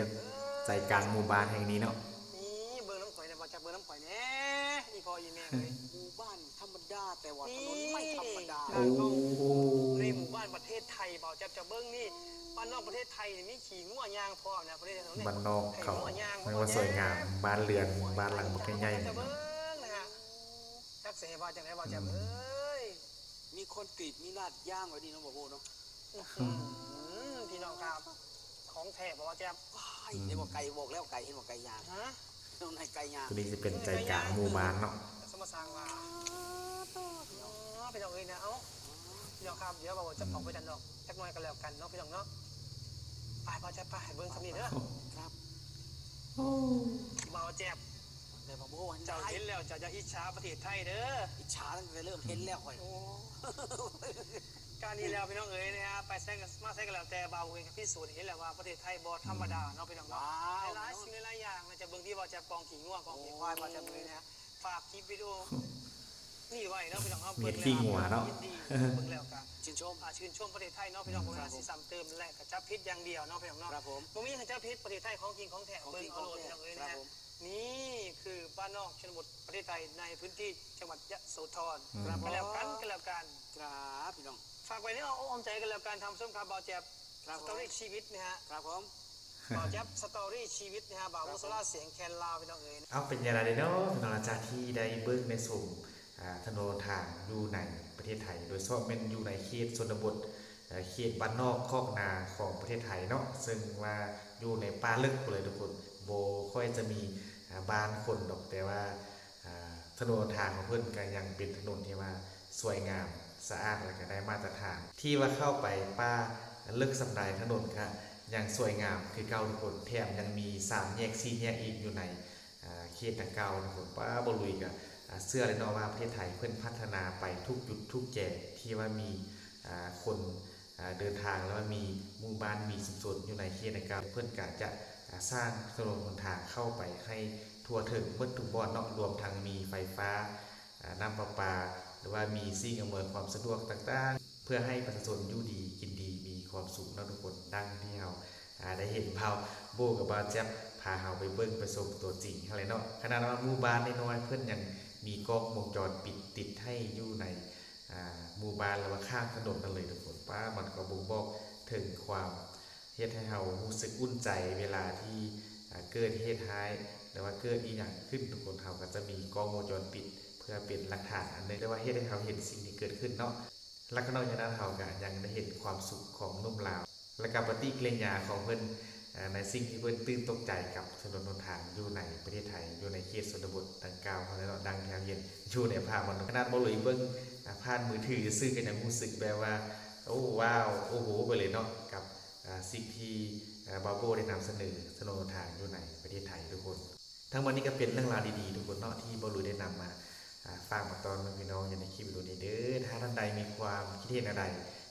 ໃຈກາງໝູ່ບ້ານແຫ່ງນີ້ເນາະ ນີ້ເບິ່ງນຳຂ້ອຍແດ່ ບ່າວແຈັບ ເບິ່ງນຳຂ້ອຍແດ່ ອີ່ພໍ່ອີ່ແມ່ເອີຍ ໝູ່ບ້ານທຳມະດາ ແຕ່ວ່າຖະໜົນໄມ່ທຳມະດາ ໂອ້ ໃນໝູ່ບ້ານປະເທດໄທ ບ່າວແຈັບ ຈະເບິ່ງນີ້ ບ້ານນອກປະເທດໄທນີ້ມີຂີ້ງົວຍ່າງພ້ອມນະ ປະເທດໄທ ບ້ານນອກເຂົາ ແມ່ນວ່າສວຍງາມ ບ້ານເຮືອນ ບ້ານຫຼັງບັກໃຫຍ່ໆ ເບິ່ງນະຮະ ຈັກຊິໃຫ້ວ່າຈັ່ງໃດ ບ່າວແຈັບເອີຍ ມີຄອນກຣີດ ມີລາດຢາງແບບນີ້ເນາະ ບ່າວໂບເນາະ ອື້ຫື ພີ່ນ້ອງຄະ ຂອງແທ້ບໍ່ ບ່າວແຈັບ ເຫັນບໍ່ ໄກ່ ບອກແລ້ວໄກ່ ເຫັນບໍ່ ໄກ່ຍ່າງ ຮະ ນ້ອງນາຍໄກ່ຍ່າງ ຕົວນີ້ຈະເປັນໃຈກາງໝູ່ບ້ານເນາະ ສົມມາສ້າງວ່າ ພີ່ນ້ອງເອີຍນະ ເອົ້າ ພີ່ນ້ອງຄະ ດຽວບ່າວໂບຈະອອກໄປດ້ານນອກຈັກໜ່ອຍກໍແລ້ວກັນເນາະ ພີ່ນ້ອງເນາະ ໄປ ບ່າວແຈັບ ໄປ ໃຫ້ເບິ່ງສ່ຳນີ້ເດີ ຄັບ ໂອ້ ບ່າວແຈັບ ແຕ່ວ່າບໍ່ ເຈົ້າເຫັນແລ້ວເຈົ້າຈະອິດສາປະເທດໄທເດີ ອິດສາຕັ້ງແຕ່ເລີ່ມເຫັນແລ້ວຂ້ອຍ ໂອ້ ການນີ້ແລ້ວພີ່ນ້ອງເອີຍນະ ໄປໃສມາໃສກໍແລ້ວແຕ່ ບ່າວເອງກໍພິສູດເຫັນແລ້ວວ່າປະເທດໄທບໍ່ທຳມະດາເນາະ ພີ່ນ້ອງເນາະ ຫຼາຍໆສິ່ງຫຼາຍໆຢ່າງນະ ຈະເບິ່ງທີ່ວ່າຈະກອງຂີ້ງົວກອງຂີ້ຄວາຍ ວ່າຈະເບິ່ງນະ ຝາກຄລິບວິດີໂອນີ້ໄວ້ເນາະ ພີ່ນ້ອງເນາະ ເບິ່ງແລ້ວຍິນດີ ເບິ່ງແລ້ວກໍຊື່ນຊົມ ອ່າ ຊື່ນຊົມປະເທດໄທເນາະ ພີ່ນ້ອງ ບໍ່ມີຫຍັງຊິຊ້ຳເຕີມ ແລະກໍຈັບຜິດຢ່າງດຽວເນາະ ພີ່ນ້ອງເນາະ ບໍ່ມີຫຍັງຈັບຜິດ ປະເທດໄທຂອງຈິງຂອງແທ້ ເບິ່ງເອົາໂລດ ພີ່ນ້ອງເອີຍນະ ນີ້ຄືບ້ານນອກຊົນນະບົດປະເທດໄທໃນພື້ນທີ່ຈັງຫວັດຍະໂສທອນ ກໍແລ້ວກັນ ກໍແລ້ວກັນ ຄັບ ພີ່ນ້ອງ ຝາກໄວ້ໃນອ້ອມອົກອ້ອມໃຈກັນແລ້ວກັນ ທ່ານຜູ້ຊົມຄັບ ບ່າວແຈັບ ສະຕໍຣີຊີວິດນະຮະ ຄັບຜົມ ບ່າວແຈັບ ສະຕໍຣີຊີວິດນະຮະ ບ່າວໂບໂຊລາສຽງແຄນລາວ ພີ່ນ້ອງເອີຍ ເອົ້າ ເປັນຢ່າງໃດເນາະ ພີ່ນ້ອງ ຫຼັງຈາກທີ່ໄດ້ເບິ່ງໄດ້ຊົມ ອ່າ ຖະໜົນຫົນທາງຢູ່ໃນປະເທດໄທ ໂດຍສະເພາະແມ່ນຢູ່ໃນເຂດຊົນນະບົດ ເຂດບ້ານນອກຄອກນາຂອງປະເທດໄທເນາະ ເຊິ່ງວ່າຢູ່ໃນປ່າເລິກພຸ້ນແຫຼະທຸກຄົນ ບໍ່ຄ່ອຍຈະມີ ອ່າ ບ້ານຄົນດອກ ແຕ່ວ່າ ອ່າ ຖະໜົນຫົນທາງຂອງເພິ່ນກໍຍັງເປັນຖະໜົນທີ່ວ່າສວຍງາມ ສະອາດ ແລະກໍໄດ້ມາດຕະຖານ ທີ່ວ່າເຂົ້າໄປປ່າເລິກສ່ຳໃດ ຖະໜົນກະຍັງສວຍງາມຄືເກົ່າທຸກຄົນ ແຖມຍັງມີສາມແຍກສີ່ແຍກອີກຢູ່ໃນ ອ່າ ເຂດດັ່ງກ່າວທຸກຄົນ ປ້າ ບໍ່ລຸຍກະ ອ່າ ເຊື່ອເລີຍເນາະວ່າປະເທດໄທເພິ່ນພັດທະນາໄປທຸກຈຸດທຸກແຈ ທີ່ວ່າມີ ອ່າ ຄົນ ອ່າ ເດີນທາງ ແລະວ່າມີໝູ່ບ້ານ ມີຊຸມຊົນຢູ່ໃນເຂດດັ່ງກ່າວ ເພິ່ນກະຈະ ອ່າ ສ້າງຖະໜົນຫົນທາງເຂົ້າໄປໃຫ້ທົ່ວເຖິງໝົດທຸກບ່ອນເນາະ ລວມທັງມີໄຟຟ້າ ອ່າ ນ້ຳປະປາ ຫຼືວ່າມີສິ່ງອຳນວຍຄວາມສະດວກຕ່າງໆ ເພື່ອໃຫ້ປະຊາຊົນຢູ່ດີກິນດີ ມີຄວາມສຸກເນາະທຸກຄົນ ດັ່ງທີ່ເຮົາ ອ່າ ໄດ້ເຫັນບ່າວໂບກັບບ່າວແຈັບພາເຮົາໄປເບິ່ງໄປຊົມຕົວຈິງຫັ້ນແຫຼະເນາະ ຂະໜາດວ່າໝູ່ບ້ານນ້ອຍໆ ເພິ່ນຍັງມີກ້ອງວົງຈອນປິດຕິດໃຫ້ຢູ່ໃນ ອ່າ ໝູ່ບ້ານ ຫຼືວ່າຂ້າງຖະໜົນນັ້ນເລີຍທຸກຄົນ ປ້າ ມັນກໍບົ່ງບອກເຖິງຄວາມເຮັດໃຫ້ເຮົາຮູ້ສຶກອຸ່ນໃຈ ເວລາທີ່ ອ່າ ເກີດເຫດຮ້າຍ ຫຼືວ່າເກີດອີ່ຫຍັງຂຶ້ນທຸກຄົນ ເຮົາກໍຈະມີກ້ອງວົງຈອນປິດເພື່ອເປັນຫຼັກຖານອັນໜຶ່ງ ຫຼືວ່າເຮັດໃຫ້ເຮົາເຫັນສິ່ງທີ່ເກີດຂຶ້ນເນາະ. ແລະກໍນອກຈາກນັ້ນເຮົາກໍຍັງໄດ້ເຫັນຄວາມສຸກຂອງໜຸ່ມລາວ ແລະກໍປະຕິກິລິຍາຂອງເພິ່ນ ໃນສິ່ງທີ່ເພິ່ນຕື່ນຕົກໃຈກັບຖະໜົນຫົນທາງຢູ່ໃນປະເທດໄທ ຢູ່ໃນເຂດຊົນນະບົດດັ່ງກ່າວເຮົາເນາະ ດັ່ງທີ່ເຮົາເຫັນຢູ່ໃນພາບມັນ ຂະໜາດບໍ່ລຸຍເບິ່ງຜ່ານມືຖືຊື່ໆ ກໍຍັງຮູ້ສຶກແບບວ່າ ໂອ້ ວ້າວ ໂອ້ໂຫ ໄປເລີຍເນາະ ກັບ ອ່າ ສິ່ງທີ່ ເອີ ບ່າວໂບໄດ້ນຳສະເໜີຖະໜົນຫົນທາງຢູ່ໃນປະເທດໄທທຸກຄົນ. ທັງໝົດນີ້ກໍເປັນເລື່ອງລາວດີໆທຸກຄົນເນາະ ທີ່ບ່າວລຸຍໄດ້ນຳມາ ອ່າ ຝາກມາຕອນເບິ່ງພີ່ນ້ອງຢູ່ໃນຄລິບວິດີໂອນີ້ເດີ້. ຖ້າທ່ານໃດມີຄວາມຄິດເຫັນແນວໃດ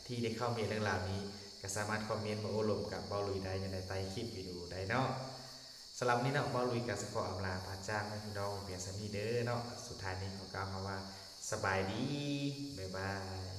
ທີ່ໄດ້ເຂົ້າມາເຫັນເລື່ອງລາວນີ້ ກໍສາມາດຄອມເມັນມາໂອ້ລົມກັບເວົ້າລຸຍໄດ້ຢູ່ໃນໃຕ້ຄລິບວິດີໂອໄດ້ເນາະ. ສຳລັບມື້ນີ້ເນາະ ເວົ້າລຸຍກໍຊິຂໍອຳລາພາກຈ້າງແມ່ພີ່ນ້ອງໄປພຽງສ່ຳນີ້ເດີ້ເນາະ. ສຸດທ້າຍນີ້ຂໍກ່າວຄຳວ່າ ສະບາຍດີ ບາຍບາຍ.